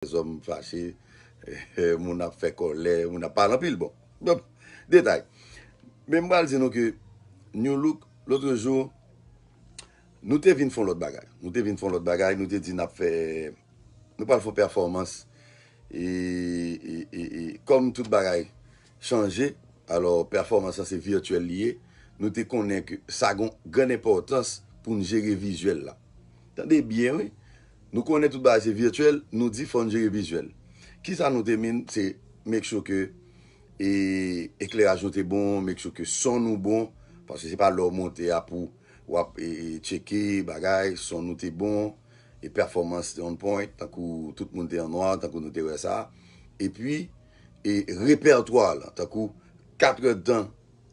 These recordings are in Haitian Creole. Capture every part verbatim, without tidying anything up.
lèzòm fache, moun ap fè kòlè, moun ap pale anpil. Bon, bon, detay. Men m pral di nou ke New Look, lotrejou, nou te vin fè yon lòt bagay. Nou te vin fè yon lòt bagay, nou te di n ap fè, nou pral fè yon pèfòmans. E, e, e, e kòm tout bagay chanje, alò pèfòmans lan se vityèl li ye, nou te konnen ke sa gen yon grann enpòtans pou n jere vizyèl la. Tande byen, wi. Nou konnen tout bagay se vityèl, nou di fò n jere vizyèl. Kisa nou te mean? Se make sure ke e, ekleraj nou te bon, make sure ke son nou bon, paske se pa lè w monte a pou w ap e, e, tcheke bagay, son nou te bon, e pèfòmans te on point, tankou tout moun te an nwa, tankou nou te wè sa. Epi, e, repètwa lan, tankou katrè tan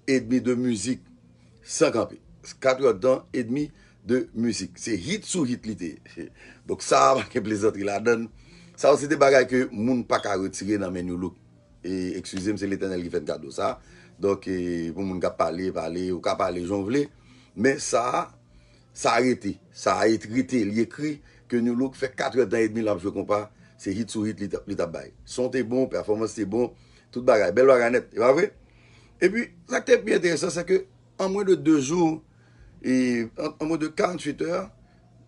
edmi de mizik san kanpe. Katrè tan edmi de mizik. Se hit sou hit li te ye. Donk sa a pa gen plezantri ladan l. Sa yo se de bagay ke moun pa ka retire nan men New Look. E, eskize m, se Letènèl ki fè n kado sa. Donk, e, pou moun k ap pale, pale, ou ka pale jan w vle. Men sa a, sa a rete. Sa a rete, li ekri ke New Look fè katrè tan edmi l ap jwe konpa. Se hit sou hit li t ap, li t ap bay. Son te bon, pèfòmans te bon, tout bagay. Bèl bagay nèt, e pa vre? Epi, sa k te pi enteresan, se ke an mwen de de jou, e, an, an mwen de karanntuit è,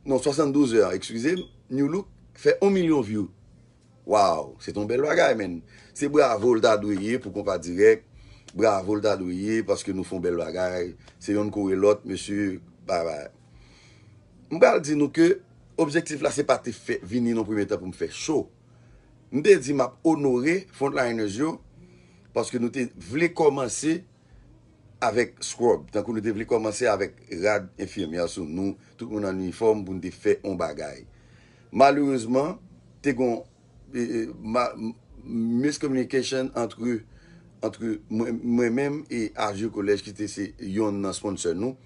non, swasanndouz è, eskize m, New Look fè yon milyon view. Waw, se t on bèl bagay, menn. Se bravo l ta dwe ye pou Konpa Dirèk. Bravo l ta dwe ye paske nou fè on bèl bagay. Se yonn kore lòt, mesye, bay, bay. M pral di nou ke objektif la se pa te fè vini nan premye tan pou m fè cho. M te di m ap onore frontliners yo paske nou te vle kòmanse avèk scrub, tankou nou te vle kòmanse avèk rad enfimyè sou nou, tout moun an inifòm pou n te fè on bagay. Malerezman, te gon e, e, ma, miscommunication antre, antre mwen, mwen menm e Azur College ki te se yonn nan sponsor nou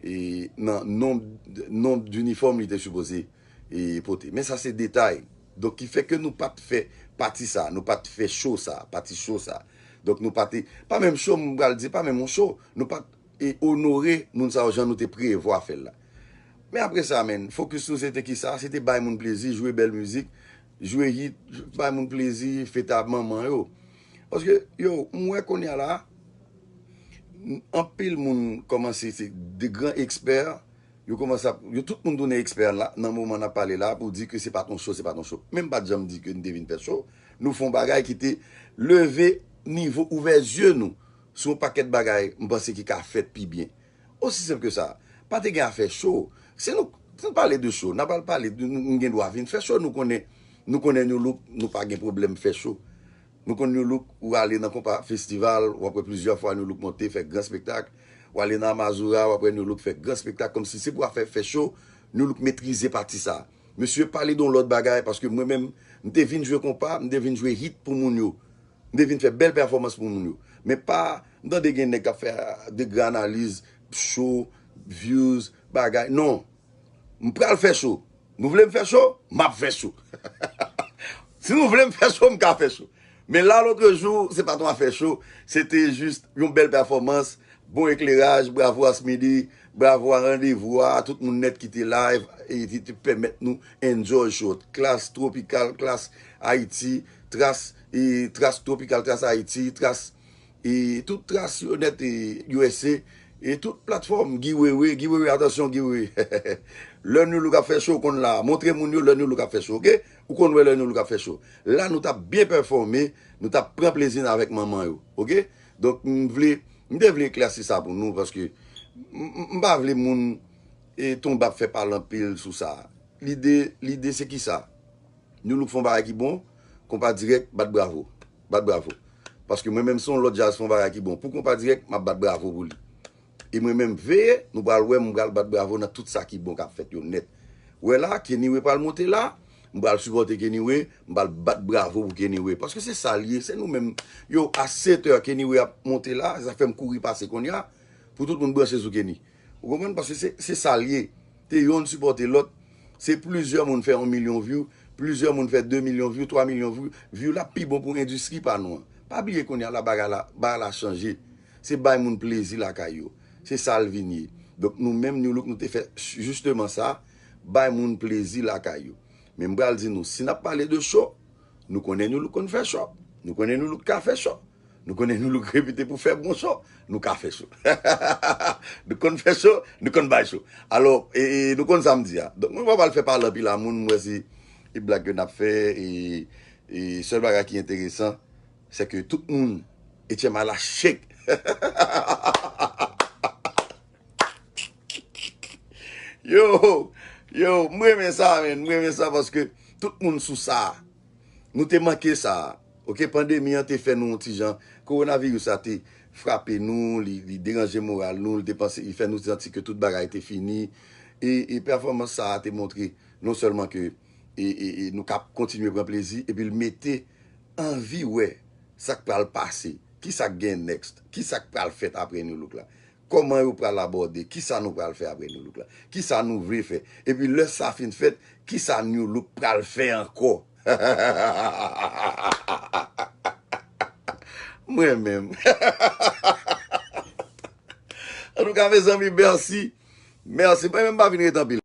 e nan nonb, nonb dinifòm li te sipoze e pote. Men sa se detay. Donk ki fè ke nou pa t fè pati sa, nou pa t fè cho sa, pati cho sa. Donk nou pa te, pa menm cho, m pral di, pa menm yon cho, nou pa t e onore moun sa yo jan nou te prevwa fè l la. Men apre sa, menn, fokis nou se te kisa? Se te bay moun plezi, jwe bèl mizik, jwe hit, bay moun plezi, fete ak manman yo. Paske, yo, m wè kounye a la, anpil moun kòmanse se de gran ekspè, yo kòmanse ap, yo tout moun tounen ekspè la, nan moman n ap pale la, pou di ke se pa t on cho, se pa t on cho. Men m pa t janm di ke n te vin fè cho, nou fè on bagay ki te leve nivo, ouvè zye nou sou yon pakèt bagay m panse ki ka fèt pi byen. Osi senp ke sa. Pa te gen afè cho. Si nou, si nou pale de cho, n ap al pale, nou, nou gen dwa vin fè cho, nou konnen, nou konnen New Look, nou pa gen pwoblèm fè cho. Nou konn New Look, ou ale nan konpa festival, w ap wè plizyè fwa New Look monte, fè gran spektak. Ou ale nan Amazura, w ap wè New Look fè gran spektak, kòmsi se pou afè fè cho, New Look metrize pati sa. Mesye, pale de yon lòt bagay, paske mwen menm, m te vin jwe konpa, m te vin jwe hit pou moun yo. M te vin fè bèl pèfòmans pou moun yo. Men pa, m tande gen nèg k ap fè de gran analiz, cho, views, bagay. Non. M pral fè cho. Nou vle m fè cho? M ap fè cho. Si nou vle m fè cho, m ka fè cho. Men la, lotrejou, se pa t yon afè cho. Se te jis yon bèl pèfòmans, bon ekleraj, bravo Asmili, bravo a randevou a, tout moun nèt ki te live, e ki te pèmèt nou enjoy cho. Klas Tropikal, Klas Ayiti, Tras, e Tras Tropikal, Tras Ayiti, Tras e tout tras yo nèt e U S A, e tout platfòm Guy Wewe, Guy Wewe, atansyon Guy Wewe. Lè New Look ap fè cho, ou konn la, montre moun yo lè New Look ap fè cho, oke? Ou konn wè lè New Look ap fè cho. La nou t ap byen pèfòme, nou t ap pran plezi n avèk manman yo, oke? Donk m vle, m te vle eklèsi sa pou nou, paske m, m, m pa vle moun e tonbe ap fè pale anpil sou sa. Lide, lide se kisa? New Look fè yon bagay ki bon, Konpa Dirèk bat bravo. Bat bravo. Paske mwen menm se yon lòt djaz fè yon bagay ki bon. Pou Konpa Dirèk, m ap bat bravo pou li. E mwen menm veye, nou pral wè, m pral bat bravo nan tout sa ki bon k ap fèt yo nèt. Wè la, Kenny Way pral monte la, m pral sipòte Kenny Way, m pral bat bravo pou Kenny Way. Paske se sa l ye, se nou menm. Yo, a sèt è, Kenny Way ap monte la, sa fè m kouri pase kounye a, pou tout moun branche sou Kenny. Ou konprann? Paske se, se sa l ye. Te yonn sipòte lòt. Se plizyè moun fè yon milyon view, plizyè moun fè de milyon view, twa milyon view. View la pi bon pou endistri pa nou an. Pa bliye kounye a la bagay la, bagay la chanje. Se bay moun plezi lakay yo. Se sa l vin ye. Donk nou menm New Look nou te fè jisteman sa, bay moun plezi lakay yo. Men m pral di nou, si n ap pale de cho, Nou konnen New Look konn fè cho. Nou konnen New Look ka fè cho. Nou konnen New Look repite pou fè bon cho. Nou ka fè cho. Nou konn fè cho, nou konn bay cho. Alò, e, e, nou konn sa m di a. Donk, mwen pa pral fè pale anpil a moun, mwen se e blag ke n ap fè, e, e sèl bagay ki enteresan, se ke tout moun, H M I la shake. Yo, yo, m renmen sa, men, m renmen sa paske tout moun sou sa. Nou te manke sa. Oke, pandemi an te fè nou yon ti jan. Kowonaviris la te frape nou, li, li deranje moral nou, li te panse, li fè nou santi ke tout bagay te fini. E, e pèfòmans sa a te montre non sèlman ke e, e, e nou ka kontinye pran plezi, epi l mete anvi wè sa k pral pase, ki sa k gen next, ki sa k pral fèt apre New Look la. Kòman yo pral abòde, ki sa nou pral fè apre New Look la, ki sa nou vle fè. Epi lè sa fin fèt, ki sa New Look pral fè ankò. Mwen menm. Antouka, mezanmi, mèsi. Mèsi. Mwen menm pa vin ret anpil.